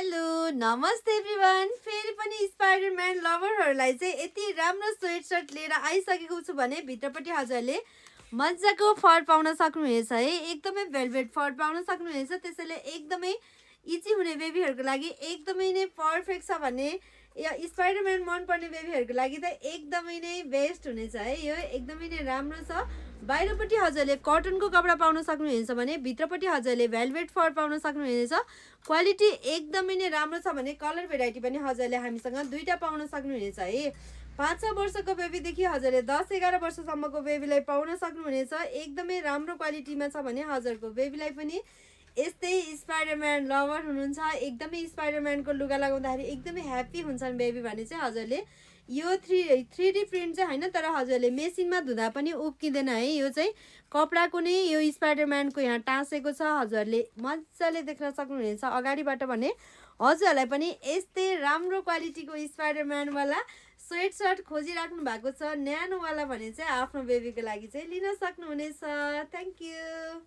hello नमस्ते everyone फेरि पनि स्पाइडरम्यान लभरहरूलाई चाहिँ यति राम्रो स्वेट सर्ट लिएर आइसकेको छु भने भित्रपट्टि हजुरहरूले मजाको फर पाउन सक्नुहुनेछ है एकदमै भेलभेट फर पाउन सक्नुहुनेछ त्यसैले एकदमै इजी हुने बेबीहरूको लागि एकदमै नै पर्फेक्ट छ भने या स्पाइडरम्यान मनपर्ने बेबीहरूको लागि त एकदमै नै बेस्ट हुनेछ है यो एकदमै नै राम्रो छ बाहिरपट्टि हजुरले कटनको कपडा पाउन सक्नुहुनेछ भने भित्रपट्टि हजुरले भेलभेट फर पाउन सक्नुहुनेछ क्वालिटी एकदमै नै राम्रो छ भने कलर भेराइटी पनि हजुरले हामीसँग दुईटा पाउन सक्नुहुनेछ है 5-6 वर्षको बेबीदेखि हजुरले 10-11 वर्षसम्मको बेबीलाई पाउन सक्नुहुनेछ एकदमै राम्रो क्वालिटीमा छ भने हजुरको बेबीलाई पनि यस्तै स्पाइडरम्यान लभर हुनुहुन्छ एकदमै स्पाइडरम्यानको लुगा लगाउँदाखेरि एकदमै ह्याप्पी हुन्छन् बेबी भने चाहिँ हजुरले यो 3D प्रिन्ट चाहिँ होइन तर हजुरले मेसिनमा धुँदा पनि उब्किँदैन है यो चाहिँ कपडाको नै यो स्पाइडरम्यानको यहाँ टाँसेको छ हजुरले मजाले देख्न सक्नुहुनेछ अगाडिबाट भने हजुरहरूलाई पनि यस्तै राम्रो क्वालिटीको स्पाइडरम्यानवाला स्वेट सर्ट खोजिराख्नु भएको छ न्यानोवाला भने चाहिँ आफ्नो बेबीको लागि चाहिँ लिन सक्नुहुनेछ थ्याङ्क यू